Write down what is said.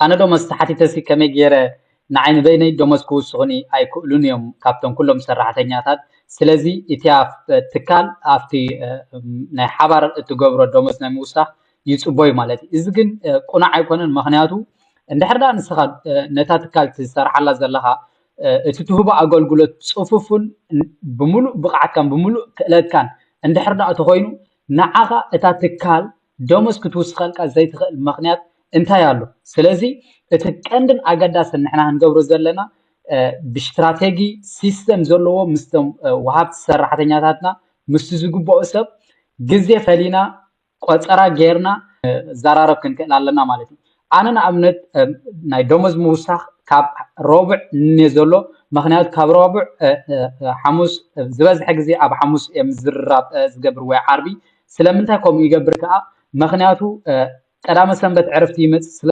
ኣነ ደሞዝ ተሓቲተሲ ከመይ ገይረ ንዓይ ንበይነይ ደሞዝ ክውስኹኒ ኣይክእሉን እዮም ካብቶም ኩሎም ሰራሕተኛታት። ስለዚ እቲያ ትካል ኣብቲ ናይ ሓባር እትገብሮ ደሞዝ ናይ ምውሳኽ ይፅቦ እዩ ማለት እዩ። እዚ ግን ቁኑዕ ኣይኮነን። ምክንያቱ እንድሕር ደኣ ንስኻ ነታ ትካል ትሰርሓላ ዘለኻ እቲ ትህቦ ኣገልግሎት ፅፉፍን ብምሉእ ብቕዓትካን ብምሉእ ክእለትካን እንድሕር ደኣ ተኮይኑ ንዓኻ እታ ትካል ደሞዝ ክትውስኸልካ ዘይትኽእል ምክንያት እንታይ ኣሎ? ስለዚ እቲ ቀንድን ኣገዳስን ንሕና ክንገብሮ ዘለና ብስትራቴጂ ሲስተም ዘለዎ ምስቶም ወሃብቲ ሰራሕተኛታትና ምስቲ ዝግብኦ ሰብ ግዜ ፈሊና ቆፀራ ጌርና ዘራረብ ክንክእል ኣለና ማለት እዩ። ኣነ ንኣብነት ናይ ደሞዝ ምውሳኽ ካብ ረቡዕ እነ ዘሎ ምክንያቱ ካብ ረቡዕ ሓሙስ ዝበዝሐ ግዜ ኣብ ሓሙስ እዮም ዝርራብ ዝገብር ወይ ዓርቢ። ስለምንታይ ከምኡ ይገብር ከዓ ምክንያቱ ቀዳመ ሰንበት ዕረፍቲ ይመፅእ ስለ